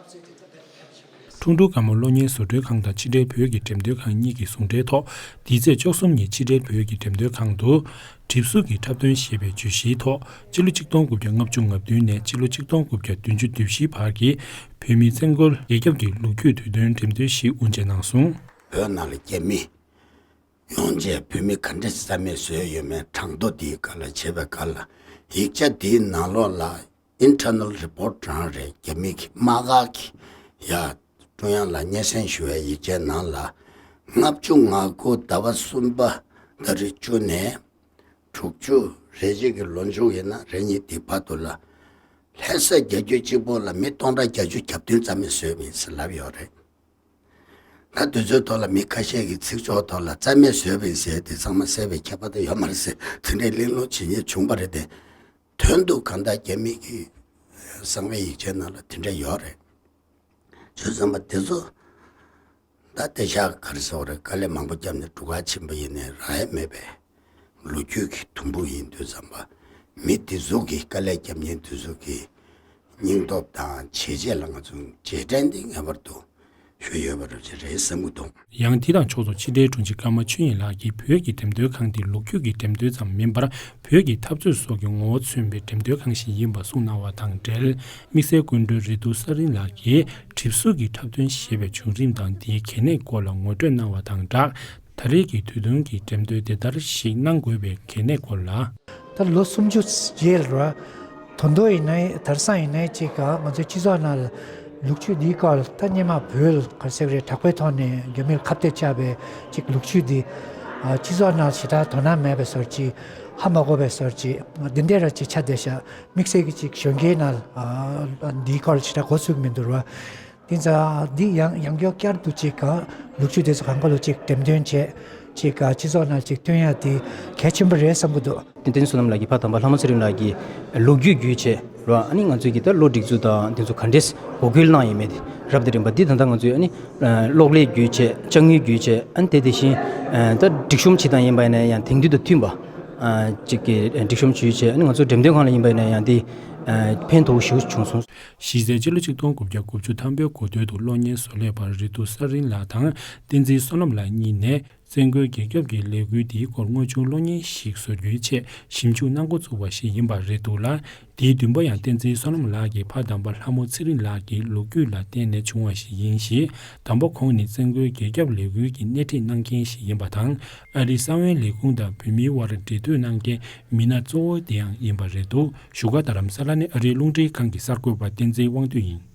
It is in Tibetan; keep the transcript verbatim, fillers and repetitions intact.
ཁྲུང་ཁྲུང་དཀར་མོ་གློག་བརྙན་བཟོ་སྐྲུན་ཁང་དང་ཕྱི་འབྲེལ་བོད་ཀྱི་འགྲེམས་སྟོན་ཁང་གཉིས་ཀྱི་ཟུང་འབྲེལ་ཐོག་འདི་ཚེས་བཅུ་གསུམ་ཉིན་ཕྱི་འབྲེལ་བོད་ཀྱི་འགྲེམས་སྟོན་ཁང་དུ། གྲིབ་གཟུགས་ཀྱི་འཁྲབ་སྟོན་ཞེས་པའི་བརྗོད་གཞིའི་ཐོག་སྤྱི་ལོ་ཆིག་སྟོང་དགུ་བརྒྱ་ལྔ་བཅུ་ང་བདུན་ནས་སྤྱི་ལོ་ཆིག་སྟོང་དགུ་བརྒྱ་བདུན་ཅུ་དོན་བཞིའི་བར་གྱི་བོད་མིའི་བཙན་རྒོལ་རྒྱལ་ཁབ་ཀྱི་ལོ་རྒྱུས་དུས་སྟོན་འགྲེམས་སྟོན་ཞིག་དབུ་འབྱེད་གནང་སོང་། བོད་ནང་ལ་རྒྱ་མི་ཡོང་རྗེས་བོད་མི་ག་འདྲས་རྩ་མེད་བཟོས་ཡོད་མེད་གྲངས་ཐོ་འདིའི་སྒང་ལ་བྱས་པའི་སྒང་ལ། ཡིག་ཆ་འདིའི་ནང་ལོགས་ལ་Internal Report རང་རེད། རྒྱ་མི་གི་དམག་སྒར་གྱི་ཡ་ཀྲུང་དབྱང་ལ་སྙན་སེང་ཞུ་བའི་ཡིག་ཆའི་ནང་ལ། ལྔ་བཅུ་ང་དགུ་ཟླ་བ་གསུམ་པ་ཟླ་རེ་བཅུ་ནས་དྲུག་ཅུ་རེ་གཅིག་གི་ལོ་མཇུག་ཡིན་ན་རེ་གཉིས་དེ་བར་དུ་ལ། ལྷ་ས་བརྒྱད་ཅུ་གཅིག་པོ་ལ་མི་སྟོང་ཕྲག་བརྒྱད་ཅུ་གྱ་བདུན་རྩ་མེད་བཟོས་པ་ཡིན་ཟེར་ལབ་ཡོད་རེད། ད་དུས་ཚོད་ཐོག་ལ་མི་ཁ་ཤས་ཀྱི་ཚིག་སྦྱོར་ཐོག་ལ་རྩ་མེད་བཟོས་པ་ཡིན་ཟེར་དེ་ཚང་མ་གསལ་བའི་ཁྱད་པར་དེ་ཡོད་མ་རེད་ཟེར། དེ་འདྲའི་གླེང་སློང་བྱེད་མཁན་བྱུང་བ་རེད་དེ། དོན་དུ་གང་ལྟར་རྒྱ་མི་གི་གསང་བའི་ཡིག་ཆའི་ནང་ལ་དེ་འདྲ་ཡོད་རེད། བྱས་ཙང་མ་དེ་ཚོ་ད་དེ་ཤག་ག་རེ་ཟེར་བ་རེད། དཀའ་ལས་མང་པོ་བརྒྱབ་ནས་སྒྲུབ་གར་ཕྱིན་པ་ཡིན་ནའི་རག་ཡ་མེད་པའི་ལོ་རྒྱུས་ཀྱི་དུམ་བུ་ཡིན་དུས་ཙམ་པ། མི་དེ་ཚོ་གི་དཀའ་ལས་བརྒྱབ་མཁན་དེ་ཚོ་གི་སྙིང་སྟོབས་དང་བྱས་རྗེས་ལ་ང་ཚོ་རྗེས་དྲན་འདི་ངེས་པར་དུ་ཞུ་ཡོད་པ་རེད་ཅེས་རེད་བསམ་གྱི་འདུག། ཡང་དེ་དང་ཕྱོགས་སུ་ཕྱི་དྲིལ་དྲུང་ཆེ་ཀརྨ་ཆོས་དབྱིངས་ལགས་ཀྱིས་བོད་ཀྱི་འགྲེམས་སྟོན་ཁང་འདི་ལོ་རྒྱུས་ཀྱི་འགྲེམས་སྟོན་ཙམ་མིན་པར་བོད་ཀྱི་འཐབ་རྩོད་སོགས་ཀྱི་ངོ་བོ་མཚོན་པའི་འགྲེམས་སྟོན་ཁང་ཞིག་ཡིན་པ་གསུངས་གནང་བ་དང་འབྲེལ། དམིགས་བསལ་སྐུ་མགྲོན་རེ་ཏུ་ས་རིན་ལགས་ཀྱིས་གྲིབ་གཟུགས་ཀྱི་འཁྲབ་སྟོན་ཞེས་པའི་བྱུང་རིམ་དང་དེའི་གལ་གནད་སྐོར་ལ་ངོ་སྤྲོད་གནང་བ་དང་སྦྲགས། ད་རེས་ཀྱི་དུས་སྟོན་གྱི་འགྲེམས་སྟོན་དེ་ལྟར་ཞིག་གནང་དགོས་པའི་གལ་གནད་སྐོར་ལ། ད་ལོ་སུམ་ཅུ་རྗེས་ལ་ར། ད་དུང་ཡིན་ནའི་དེང་སང་ཡིན་ནའི་ཅིག་ག་ང་ཚོའི་སྤྱི་ཚོགས་ནང་ལ་ལོ་རྒྱུས་འདིའི་སྐོར་ལ་ད་སྔོན་མ་བོད་ལ་ག་རེ་ཟེར་དགོས་རེད། དྲག་པོའི་ཐོག་ནས་རྒྱ་མིར་ཁ་གཏད་བཅག་པའི་ཅིག་ལོ་རྒྱུས་འདི། ཨ། སྤྱི་ཚོགས་ནང་ཞེ་དྲག་དོ་སྣང་མེད་པའི་བཟོ་འདྲ་ཅིག་ཧ་མ་གོ་བའི་བཟོ་འདྲ་ཅིག་འདི་འདྲ་ར་ཅིག་ཆགས་བསྡད་ཤག། དམིགས་བསལ་གྱི་ཅིག་གཞོན་སྐྱེས་ནང་ལ། ཨ། འདིའི་སྐོར་ལ་ཞེ་དྲག་མགོ་ཚོས་ཀྱི་མི་འདུག་ར། དེ་ཙང་འདི་ཡང་ཡང་བསྐྱར་དུ་ཅིག་ག་ལོ་རྒྱུས་དེ་ཚོ་གང་ག་ལོ་ཅིག་འགྲེམས་སྟོན་བྱས། ཅིག་ག་སྤྱི་ཚོགས་ནང་ཅིག་སྟོན་ཡ་དེ་གལ་ཆེན་པོ་རེད་བསམ་གྱི་འདུག། བསྟན་འཛིན་བསོད་ནམས་ལགས་ཀྱིས་ཕ་དམ་པ་ལྷ་མོ་ཚེ་རིང་ལགས་ཀྱི་ལོ་རྒྱུས་བརྒྱུད་བྱས་ར། ཨ་ནི་ང་ཚོའི་གི་ད་གློག་སྒྲིག་འཛུགས་དང་དེ་ཚོ་ག་འདྲས་འགོག་རྒོལ་གནང་ཡོད་མེད་དེ་རབ་དང་རིམ་པ་འདི་ད་ལྟ་ང་ཚོའི་ཨ་ནི་གློག་ཀླད་བརྒྱུད་བྱས། ལྕགས་དངུལ་བརྒྱུད་བྱས། ཨ་ནི་དེ་དེ་བཞིན་ད་སྒྲིག་གཤོམ་བྱེད་སྟངས་ཡིན་པ་ཡིན་ན་ཡང་དེང་དུས་དང་མཐུན་པ་ཅིག་གི་སྒྲིག་གཤོམ་བྱས་བྱས། ཨ་ནི་ང་ཚོ་འགྲེམས་སྟོན་ཁང་ལ་ཡིན་པ་ཡིན་ན་ཡང་དེ་ཕན་ཐོགས་ཤུགས་བྱུང་སོང་། གཞི་རྩའི་སྤྱི་ལོ་ཆིག་སྟོང་དགུ་བརྒྱ་དགུ་བཅུ་ཐམ་པའི་འགོ་སྟོད་དུ་གློག་བརྙན་བཟོ་ལས་པ་རེ་ཏུ་ས་རིན་ལགས་དང་བསྟན་འཛིན་བསོད་ནམས་ལགས་གཉིས་ནས། བཙན་རྒོལ་རྒྱལ་ཁབ་ཀྱི་ལས་འགུལ་འདིའི་སྐོར་དངོས་བྱུང་གློག་བརྙན་ཞིག་བཟོ་རྒྱུའི་ཆེད་ཞིབ་འཇུག་གནང་འགོ་བཙུགས་པ་ཞིག་ཡིན་པ་རེད་འདུག་ལ། དེའི་བདུན་པོ་ཡང་བསྟན་འཛིན་བསོད་ནམས་ལགས་ཀྱི་ཕ་དམ་པ་ལྷ་མོ་ཚེ་རིང་ལགས་ཀྱི་ལོ་རྒྱུས་ལ་བརྟེན་ནས་བྱུང་བ་ཞིག་ཡིན་ཞིང་། དམ་པ་ཁོང་ནི་བཙན་རྒོལ་རྒྱལ་ཁབ་ལས་འགུལ་གྱི་སྣེ་ཁྲིད་གནང་མཁན་ཞིག་ཡིན་པ་དང་། ཨ་རིའི་གསང་བའི་ལས་ཁུངས་དང་བོད་མིའི་དབར་འབྲེལ་མཐུད་གནང་མཁན་མི་སྣ་གཙོ་བོ་དེའང་ཡིན་པ་རེད་འདུག། བཞུགས་སྒར་རྡ་རམ་ས་ལ་ནས་ཨ་རིའི་རླུང་འཕྲིན་ཁང་གི་གསར་འགོད་པ་བསྟན་འཛིན་དབང་འདུས་ཡིན།